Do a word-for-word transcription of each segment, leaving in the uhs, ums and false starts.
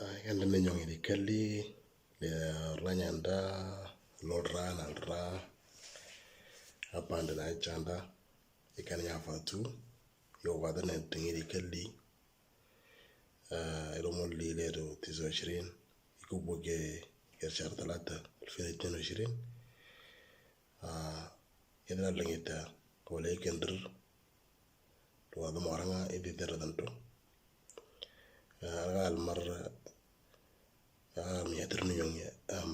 Ai, kanda ne nyong iri kali, le ranyanda, lodra, nalra, apanda na chanda, ikan ya fatu, yo wada na tingiri kali, ah, ilo moli le do tiso shirin, ikubuge ya shar talata, alfin itnin wa shirin, ah, idra langita, wala ikan dir, wada moranga, idi tera tanto. Ah, alga almar, ah, mi atir ni yong, um,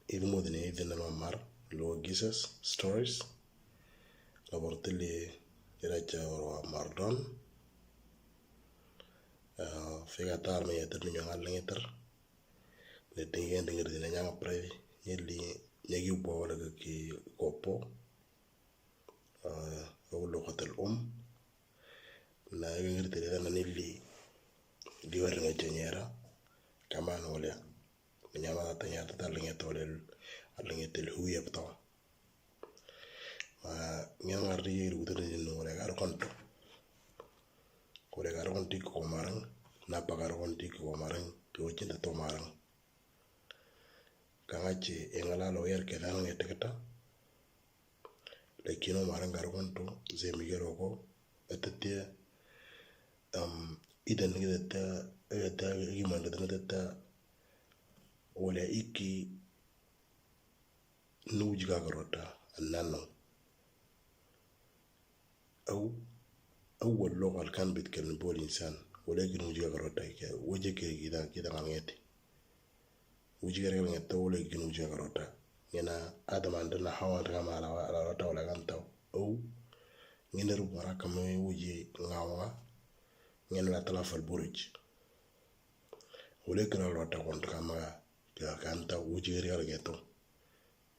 idi modene, idi na mamar, lo gisas, stories, lo bortili, ira cha oro mardon, ah, figa tar mi atir ni yong al ngitar, le tingi en dingir dina nyang pre, nyeli, nyagi bo wala ki kopo, ah, au lugatul um, na yong ngir tiri na nili, di war nga chanyera, kaman wala, nyama ta nyata ta lingeto le, lingetil huya bto. Ma, ngen ngar di rugutul ni no wala gar konto. Wala gar konti ko marang, na pa gar konti ko marang, ko chinta to marang. Kanga chi, engala lo yer ke dan nge teketa. Lakini o marang gar konto, ze Miguel oko, etetia, um, idan nge teta, teta, gimana teta, teta, wala iki, nuji ka garota, nano. Au, au wal logal kan bit kel bol insan, wala iki nuji ka garota, ke, waje ke gida, gida kan ngeti. Wuji gari gari ngeta wala gin wuji gari rota. Ngena adam anda na hawa anda kama ala, ala rota wala ganta. Au. Ngena ru bara kama wuji ngawa. Ngena la tala fal buruj. Wala gin rota kontra kama ga ganta wuji gari gari ngeto.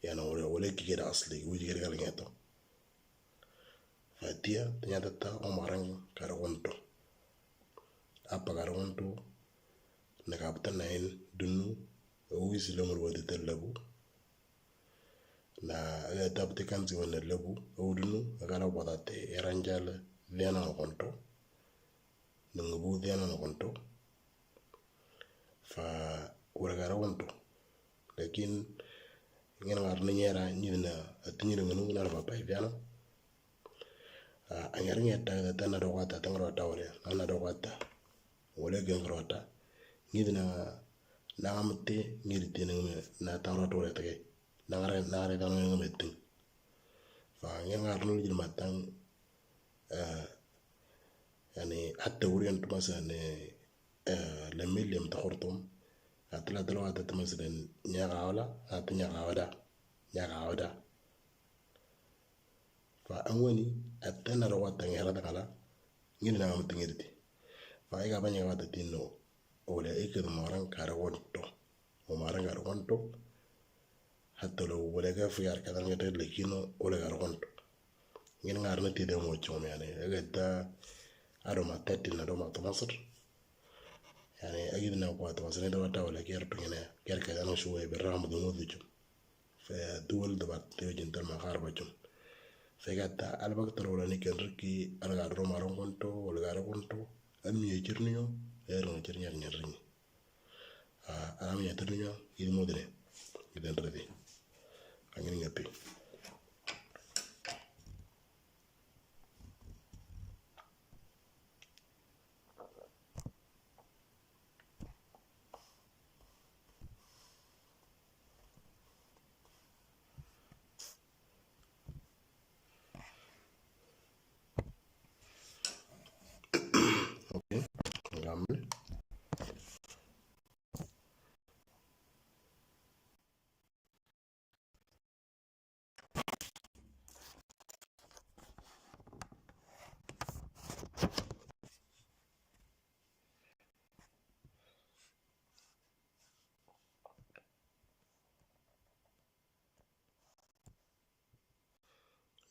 Yana wala, wala ki gari asli wuji gari gari ngeto. Fatia, tanya tata o marang karagonto. Apa karagonto, na kapta na en dunu, o isi lo murwa de labu. Na aga tapte kan si wana labu, o dunu, aga la wadate, eranjal, diana no konto. Nungubu diana no konto. Fa wala karagonto. Lakin, ngen ngar ni nyera, nyidna, ati nyidna ngunu, na raba pai diana. Ah, anyar nge ta, ta, ta na do kwata, ta ngro ta wale, na, na do kwata. Wale gen ngro ta. Ngi dina, na ngamte, ngi di tene ngi, na ta ngro ta wale ta ke. Na ngare, na ngare ta ngi ngi metin. Fa ngi ngar nu jil matang, eh, yani, hatta wuri antu masalan, eh, eh, lemil yam ta khurtum. Atla, atla wata ta masalan, nya gawla, at nya gawda, nya gawda. Fa an wani, atta na ro wata ngera ta kala, ngin na am tingirti. Fa iga banya wata tinno, wala ikid marang karagonto. O marang karagonto. Hatta lo wala ga fi ar kadan ga tel kino, wala karagonto. Ngin ngar na tide mo chom yani. Aga ta, ado ma tatin, ado ma ta Masr. Yani, agid na kwa ta Masr, ni ta wata wala ker pengene, ker kadan shuwe, berram dumu duchum. Fe duwal da bat te jin tal ma kharba chum. Fe gata, al baktar wala ni ken riki, al ga ro marang konto, wala ga ro konto. Al mi yechir niyo, er mi yechir nyar nyar ringi. Ah, al mi yechir niyo, id modre. Id en redi. Angin ngapi. Okay, ngamle.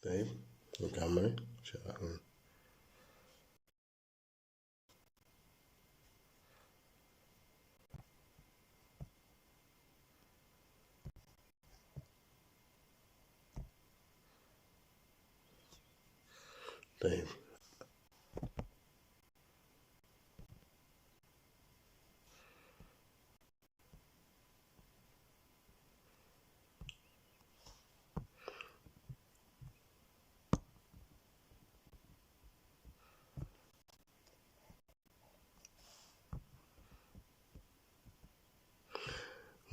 طيب، نكمل. طيب.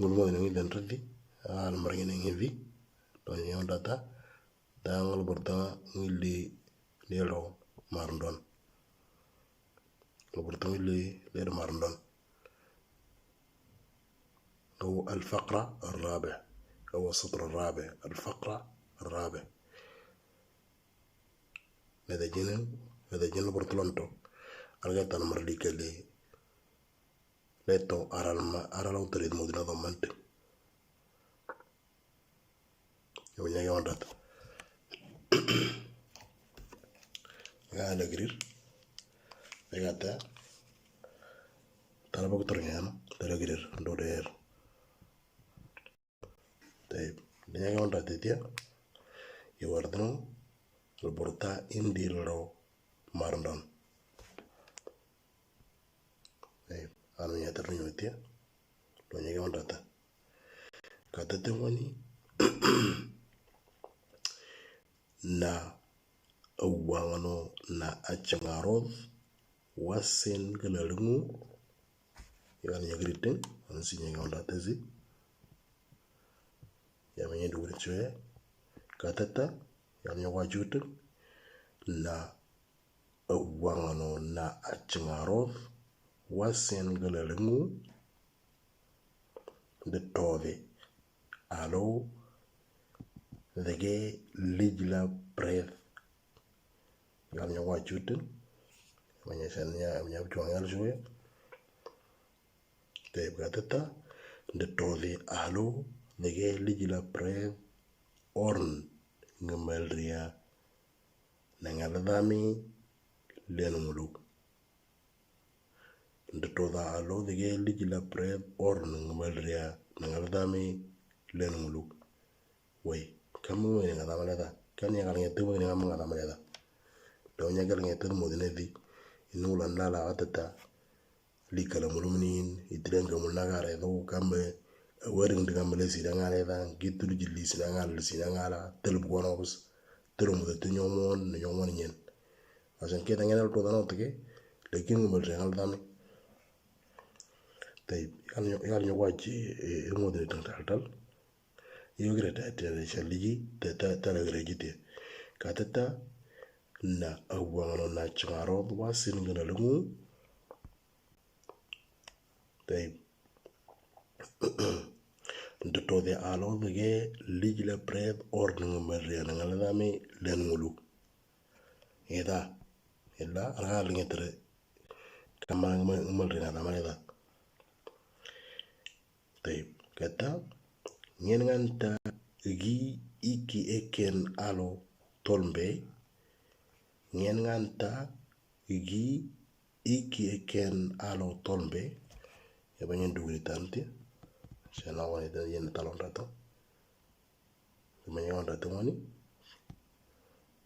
Ngulu mo ngi den redi. Al mar ngi ngi vi. To ngi on data. Da ngal bor da ngi li li ro mar don. Ngal bor da ngi li li ro mar don. Au al faqra al rabi. Au al satr al rabi. Al faqra al rabi. Leda jinin, leda jinin bor tulonto. Alga tan mar li kali. Leto aral ma, aral autorid modina do mante. Yo nya yo data. Ga la grir. Pegata. Tala bok tornyano, tala grir, do der. Tayib, da nya yo data tia. Yo wardno, lo borta indi lo marndon. Tayib, anu nya ternyano tia. Lo nya yo data. Kata tengoni. Na awangano na achangarod wasen galalingu. Yan nya griting, ansi nya yo data zi. Ya menya dugri chwe. Kata ta, yan nya wajuting. Na awangano na achangarod wasen galalingu. De tove. Alo. Dege lijla preth. Yan nya wajuting. Manya sen ya, manya buang yal suwe. Tayib kata ta. De tove alo. Dege lijla preth. Orn. Ngemalria. Nangal dami. Len muluk. Nda toda alo dege lijla pred or ngemalria nangal dami len muluk. Wai, kamu ngene nga dama leda. Kan ya kal ngetu ngene nga dama leda. Do nya kal ngetu mo dine di. Inu lan la la atata. Li kala mulumnin, itren kamul nagare do kambe. Waring de kambe le sina ngale da, gitu li jili sina ngale sina ngala, telbu kono bus. Tero mo de nyomon, nyomon nyen. Asan ke tangen al to dano teke, lekin mo rengal dame. Tayib, yal nyo, yal nyo waji, e, mo de tang tal tal. Yo gre ta, ta, ta, liji, ta, ta, ta, la gre jite. Kata ta, na, awang no na changaro, wa sin gana lungu. Tayib. Nda to de alo de ge, liji la pred, or nang maria, nang ala dame, len ngulu. Eda, ela, raga lingetre. Kamang mal rina dama eda. Tayib, kata, ngen nganta gi iki eken alo tolmbe, ngen nganta gi iki eken alo tolmbe, ya banyen dugri tanti, sena wani dan yen talon rato. Manya onda tungani.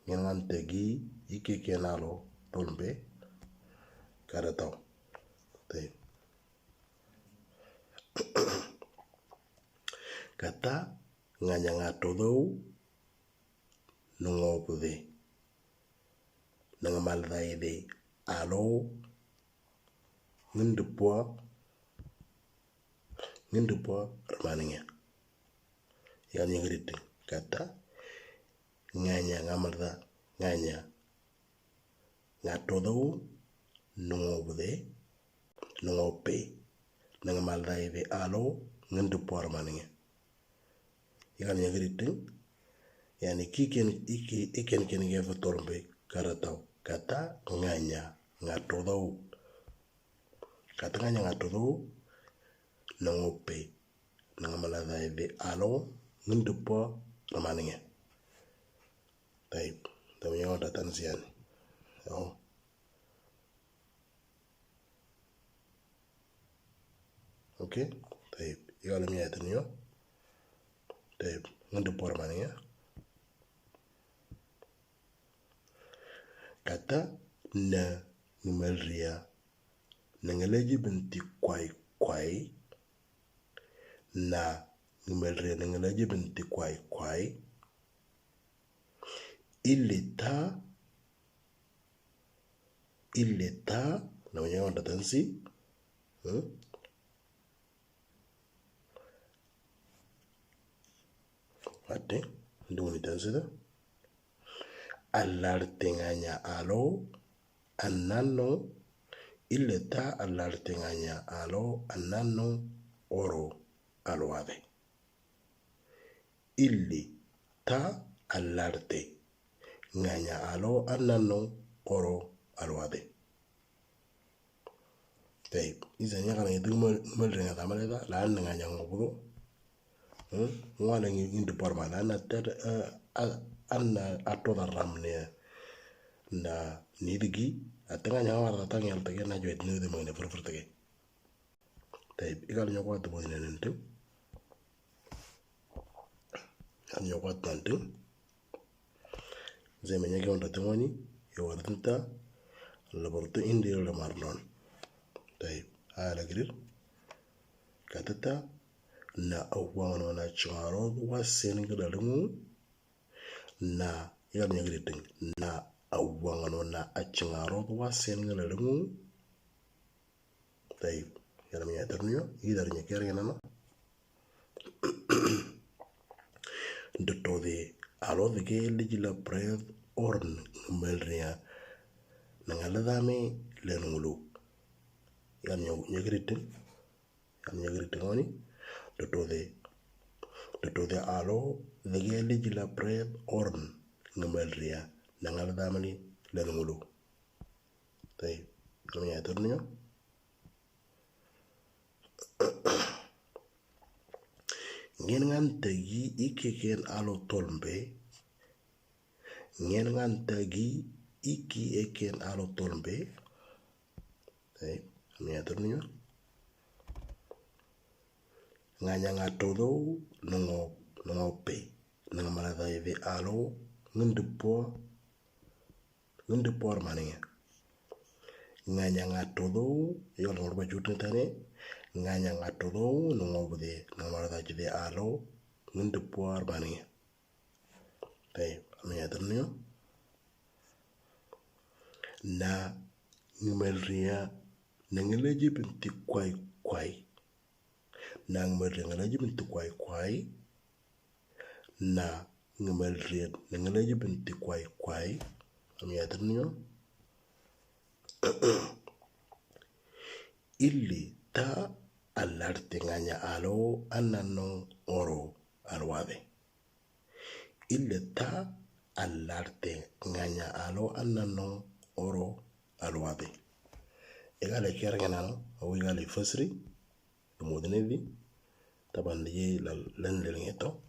Ngen ngante gi iki kenalo tolmbe kada tau. Te. Kata nganya nga todou nungo pude. Nang mal dai de alo ngendepua ngendepua ramaninga. Yan yang riting kata nganya ngamalda nganya ngatodou nungo bude nungo pe nang malda ide alo ngendu por maninge. Ikan yang riting yani kiken iki iken ken ge fator be karatau kata nganya ngatodou kata nganya ngatodou nungo pe nang malada ide alo ngendu por maninge. Taib, tabi yang ada tansian. Oh. Okay, taib. Iwala mi ayatan yo. Taib, ngendu por maninge. Kata na ngemalria nangalaji benti kwai kwai. Na ngemalria nangalaji benti kwai kwai. Ilita ilita na wanya wanda tansi. Hmm? Ate, ndumuni tansida. Alarte nganya alo, anano, ile ta alarte nganya alo, anano, oro, alo ade. Ile ta alarte nganya alo, anano, oro, alo ade. Tayib, iza nya kana itu mal mal dengan tamal ida la an nganya ngobudo. Hmm? Ngwana ngi indu por mala na ter an ato da ram ne na nidigi atanga nya war da tang yal tege na joit ne de mane fur fur tege. Tayib, igal nyoko atu bo ne nentu. An nyoko atu nantu. Zai menya ke wanda tangwani ya wara tinta laborto indi la marlon. Tayib, ala girir. Katata na awang no na chingaro wa sen ga dalungu. Na, igal nyagriting. Na awang no na achingaro wa sen ga dalungu. Tayib, yala minya ternuyo, idar nyakir yana no. Dotode alo dege lijila pred orn ngemelria. Nangala dame len ngulu. Yam nyagriting. Yam nyagriting oni. Dotode dotode alo dege lijila pred orn ngemelria. Nangala dame len ngulu. Tayib, kami atur niyo. Ngen ngan tagi ike ken alo tolmbe. Ngen ngan tagi iki eken alo tolmbe. Tayib, kami atur niyo. Nganya ngatodo nongo nongo pe. Nongo malada ide alo ngendepo. Ngendepo armania. Nganya ngatodo yol ngorba jutne tane. Nganya ngatodo nongo bude nongo malada jide alo ngendepo armania. Tayib, kami atur niyo. Na ngemelria nangeleji binti kwai kwai. Nang merdeng lagi bentuk kwai kwai. Na ngemelriat nang lagi bentuk kwai kwai. Kami atur niyo. Ili ta alarte nganya alo anano oro alwade. Ili ta alarte nganya alo anano oro alwade. Igale kiar ngenano, au igale fasri. Modine di. Taban di la len len ngeto.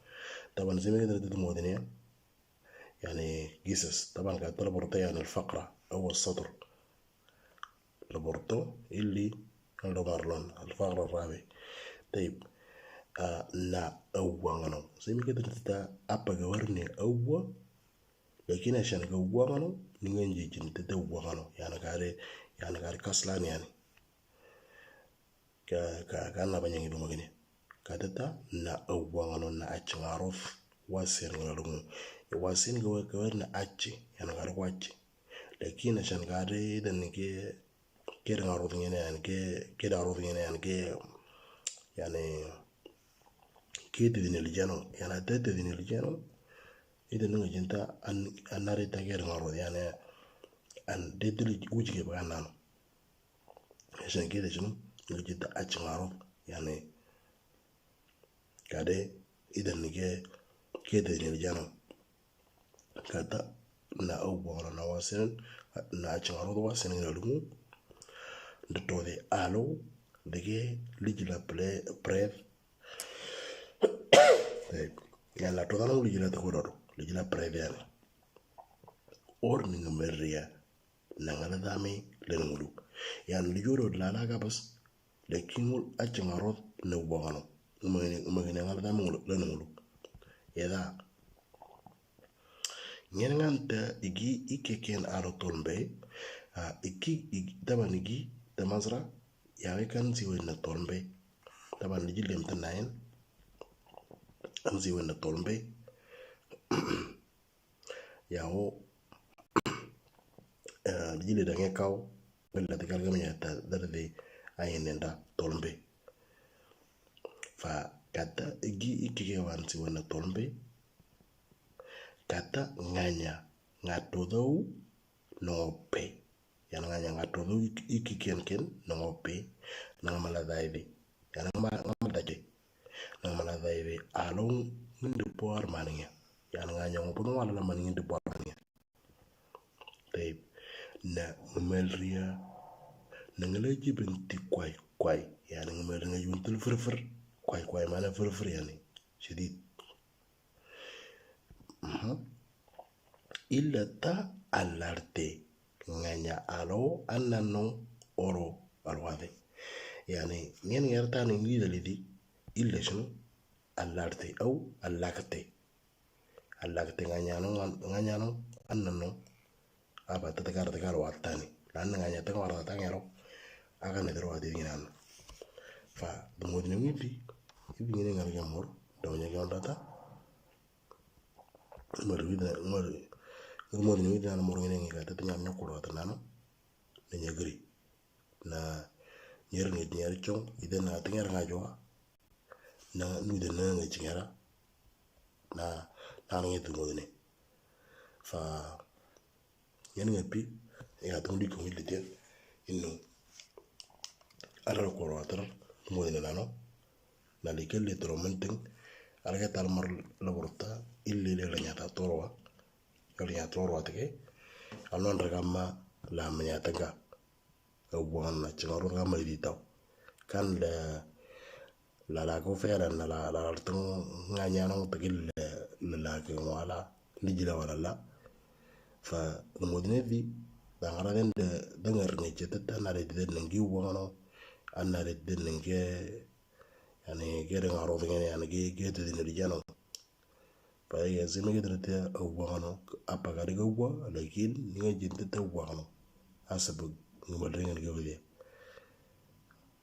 Taban simi kita di modine. Yani qisas. Taban ka tala borta yani al-faqra au as-satr. La borto ili ando marlon al-faqra rabi. Tayib. Na awwa ngano. Simi kita kita apa gawarni awwa. Lakin ashan ka awwa ngano ningan jijin tete awwa ngano. Yani kare yani kare kaslan yani. Ka ka ka na banyang idu magini. Katata na awangano na achingaruf wasin ngana lungu. Wasin gawe gawe na achi yana kare wachi. Lakin ashan kare dan ke ke dangaruf ngene yan ke ke dangaruf ngene yan ke yani ke te dinil jano yana te te dinil jano. Ida nunga jinta an anare ta ke dangaruf yani an de dili uji ke baganano. Ashan kida shinu nunga jinta achingaruf yani kade ida nige ke te dinil jano. Kata na awangano na wasin na achingaruf wasin ngana lungu. Dotode alo dege lijila pre pred. Yalla to dano lijila te kododo lijila pred yani. Or ninga merria nangala dame lenungulu. Yani lijodo lala gabas. Lakin ngul achingaruf na awangano. Umagini umagini nangala dame lenungulu. Yada. Ngen nganta igi ike ken aro tolmbe. Iki igi taban igi tamasra yawe kan siwe na tolmbe. Taban liji lem tanayen an siwe na tolmbe. Yawo liji le dange kaw. Bella te kalgam ya ta darde ayen nenda tolmbe. Fa kata igi ike ke wan siwe na tolmbe. Kata nganya ngatothou nongope. Yan nganya ngatothou ikikenken nongope. Nangamalataithe. Yan ngamalataithe. Nangamalataithe along ngindipuar maninga. Yan nganya ngopun wala maninga dipuar maninga. Taib. Na ngimalria nangalaji binti kwai kwai. Yan ngimalria yuntul firfir. Kwai kwai mana firfir yani. Shadid. Illa ta alarte nganya alo annano oro alwade. Yani ngen ngertani ngida lidi illa shunu alarte au alakte. Alakte nganyano nganyano annano aba tatakar takar watani. Lan nganya tang warata tang yaro. Akan edro wadi nginan. Fa dumodne ngidi. Ngidi ngini ngarga mor. Dawnya gandata. Mari wida mari. Ngir modi ni wida na moro ngene ngi kata tanya nyokoro ata nano. Na nyagri. Na nyer ngi nyer chong ide na tanya nga jwa. Na nude na ngi chingera. Na na ngi tu modi ni. Fa nyen ngi pi ya tung di ko ngi lite. Inu. Ara koro atar modi ni nano. Na like le toro menting. Ara ke tal mar laborta ille le nyata torwa. Kali nyata torwa teke. Alon rega ma la menya tanga. Awan na chinga ro rega ma di tau. Kan le la la ko fera na la la tung nganya no teke le la ke wala ni jila wala la. Fa modi ni di dangara den de dangar ni chete ta na re de nengi wano. An na re de nengi yani gere ngaro ngene yani ge ge te dine rijano. Pa ya zime ge te te awano apa gari ga wa lakin ni ga jinte te awano. Asab ngi mal ringan ge wede.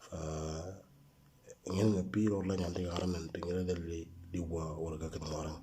Fa ngene nga pi ro la nyante garan nan te ngere dali di wa wala ga kan marang.